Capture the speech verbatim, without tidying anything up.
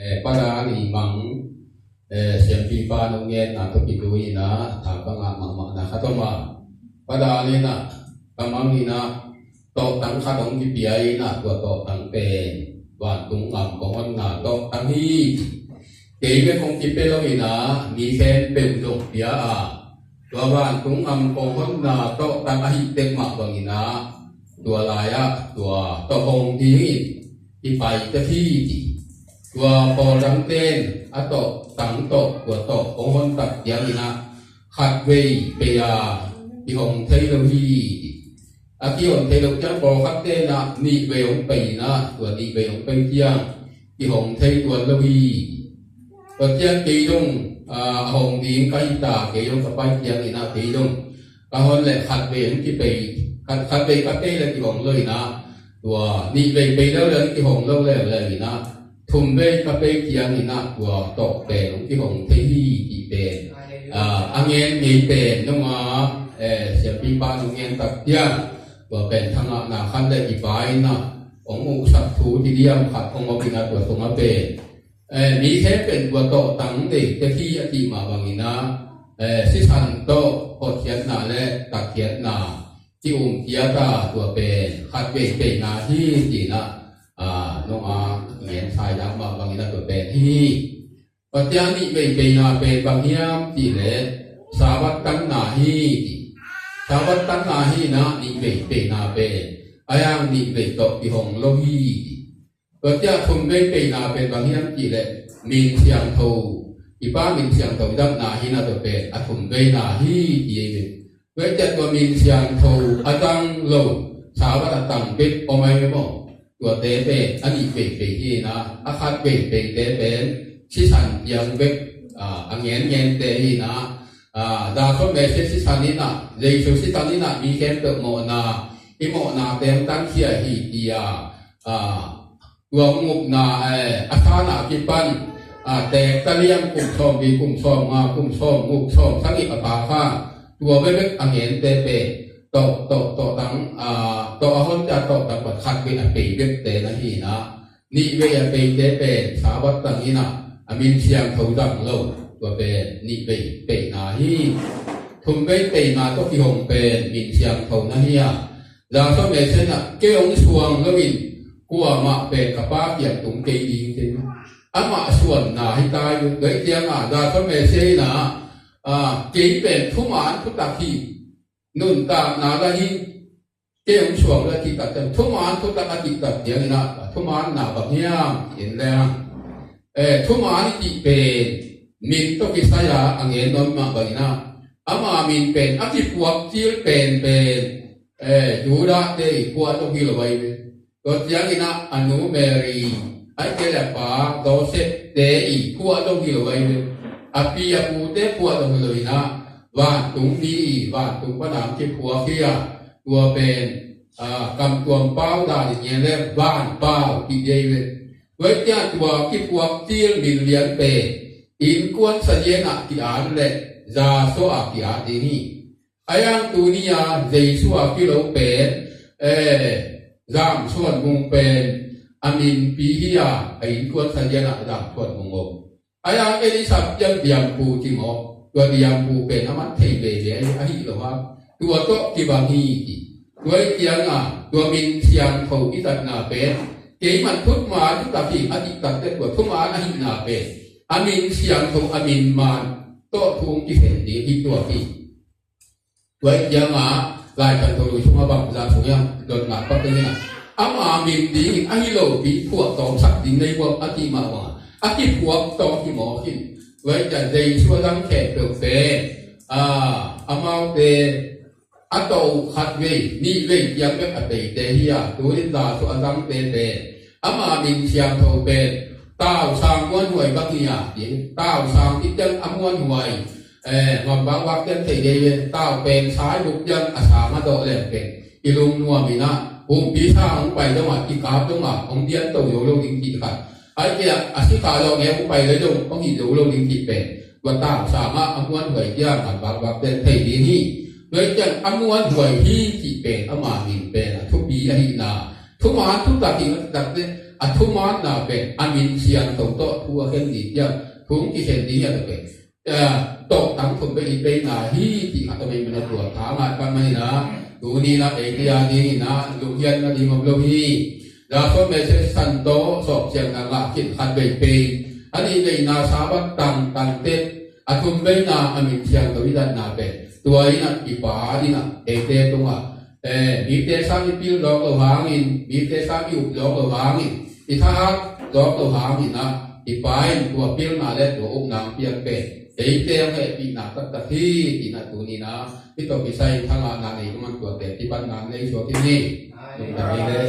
Eh, Pa Dan i mang, eh, siampipa nong ngetna tawh kituh in ah, tha ka ngah mahmahna khat om a. Pa Dan in ah, ka mang in ah, tawhtang khat hong kipia in ah, tua tawhtang pen vantung gam kong honna tawhtang hi. Kei bek hong kipia lo in ah, mi khempeuh zong pia a, tua vantung gam kong honna tawhtang ahih tek mah bangin ah, tua lai-ah tua tawh hong dingin i pai tek hi, ci. Tua pawl dangte'n a tawhtang tawh, tua tawh hong hon tak ciangin ah, khatvei pei a kihong thei lo hi, ci. A kihong thei lo ciang, pawlkhatte'n ah nihvei hong pei in ah, tua nihvei hong pei ciang kihong thei tuan lo hi. Tua ciang kei zong, ah, a hong ding ka hi ta, kei zong ka pai ciangin ah, kei zong ka hon leh khatvei hong kipei, khat, khatvei ka pei leh kihong lo in ah, tua nihvei pei leuleu in kihong lo leuleu in ah, thumvei ka pei ciangin ah, tua tawh pen hong kihong thei hi, cih pen, ah, a ngen ngei pen nong a, eh, siampipa nong ngen tak ciang, tua pen thangahna khat leh i Pa in ah hong muhsak thu ci diam khat hong om in ah, tua sungah pen, eh, mi khempeuh tua tawhtang nei tek hi a cih mah bangin ah, eh, sisan tawh hotkhiatna leh tatkhiatna ki-um ciat a, tua pen khatvei peina hi, ci-in ah, ah, nong a ngen sai lam mah bangin ah tua pen hi. Tua ciang nihvei peina pen bang hiam cih leh, Sabbath tanna hi, ci. Sabbath tanna hi in ah nihvei peina pen, a yang nihvei tawh kihong lo hi, ci. Tua ciang thumvei peina pen bang hiam cih leh, min siangtho, i Pa min siangtho i dapna hi in ah, tua pen a thumveina hi, ci ei ve. Tua ciang tua min siangtho a dang lo, Sabbath a tang bek om ai ve maw. Tuate pen a nihvei pei hi in ah, a khatvei peite pen sisan piang bek, ah, a ngenngen te hi in ah, ah, Joshua Messiah sisan in ah, Jesu sisan in ah, mi khempeuh mawhna, i mawhna teng tankhia hi, ci a, ah, tua hong upna, eh, a san a kipan, ah, teek ta liang kum sawmli, kum sawmnga, kum sawmguk, sawmsagih a pha kha, tua bekbek a ngente pen, tawh, tawh, tawhtang, ah, tawh a honte a tawhtang pan khatvei a pei bekte na hi in ah, nihvei a peite pen Sabbath tang in ah, a min siangtho dang lo, tua pen nihvei peina hi. Thumvei peina tawh kihong pen min siangtho na hi a, Joshua Messiah in ah, kei hong suang loin kuamah pen ka Pa kiang tung kei ding, ci. Amah suanna hi ta hi. Tua ciang a, Joshua Messiah in ah, ah, kei pen thuman thutak hi, nuntakna la hi, kei hong suang lo a cih tak ciang, thuman thutak a cih tak ciangin ah, thumanna bang hiam, ci-in leh, eh, thuman i cih pen min tawh kisai a, a ngen nuam mah bangin ah, ama min pen a kipuak cil penpen, eh, Judah te i phuah zong hi lo ai ve. Tua ciangin ah a nu Mary, ahih kei leh a pa Joseph te i phuah zong hi lo ai ve. A pi a pute phuah zong hi lo in ah, vantungmi i vantung pan a kiphuak hi a, tua pen, ah, kamtuam pau dan in ngen leh vanpau kici ai ve. Tua ciang tua kipuak cil min lian pen innkuan sazian ah ki-at leh Joshua ah ki-at ding hi. A yang tuni a Jesu a kilo pen, eh, Zamsuan Mung pen a minpi hi a, a innkuan sazian ah Zamsuan Mung om. A yang Elisabeth ciang Diampu ci maw, tua Diampu pen a man thei veve ahi lo a, tua tawh kibang hi, ci. Tua ciang a, tua min siangtho i zatna pen, keimah thuman thutak hi a cih tak teh, tua thuman ahihna pen, a min siangtho, a min man tawh thu hong kikhen ding hi, tua hi. Tua ciang a, Lai Siangtho Lui sungah bang zah sung hiam, dotna pa pen in ah, ama min dingin ahi lopi phuahtawmsak ding nei vuam a cih mah bang a, a kiphuahtawm hi mawk hi. Tua ciang Jesu a zang khempeuh pen, ah, amaute a tawh uh khatvei, nihvei ciang bek a peite hi a, tu-in Jesu a zangte pen, ama min siangtho pen tausang muanhuai bang hi a, ci. Tausang cih ciang a muanhuai, eh, ngam vakvak ciang thei dei ve, tau pen sai buk ciang a sang a dawh leng pen i lungnuam in ah, pumpi sang hong pai dong a, i kap dong a, hong dian to zo lo ding cih khat. Ahih kei leh a sikha lawng e hong pai leh dong hong hih zo lo ding cih pen, tua tausang ah a muanhuai ciang ngam vakvak ciang thei ding hi. Tua ciang a muanhuai hi cih pen ama min pen a thupi ahihna, thuman thutak hi a cih tak teh, a thumanna pen a min siangtho tawh thu a khen ding ciang thu kikhen ding a pen tawh tang thum pen i peina hi ti khat a mei mana tua tha ngai pan mahina. Tuni na ei tia ding ina luhian na ding om lo hi. Jason message san to sawp siang na ngah khin khat bei pen a ni veina Sabbath tang tang te a thum veina a min siangtho i datna pen tua ina i pa ina eite tunga mite sang i pil dawk lo hangin mite sang i up dawk lo hangin i thahat dawk lo hangin a i pa in tua pilna le tua upna ang piak pen eite ang hehpihna taktak hi tina tunina i tawh kisai thangahna nei kuman tuate kipatna nei suak hi ni. Lungdam hi le.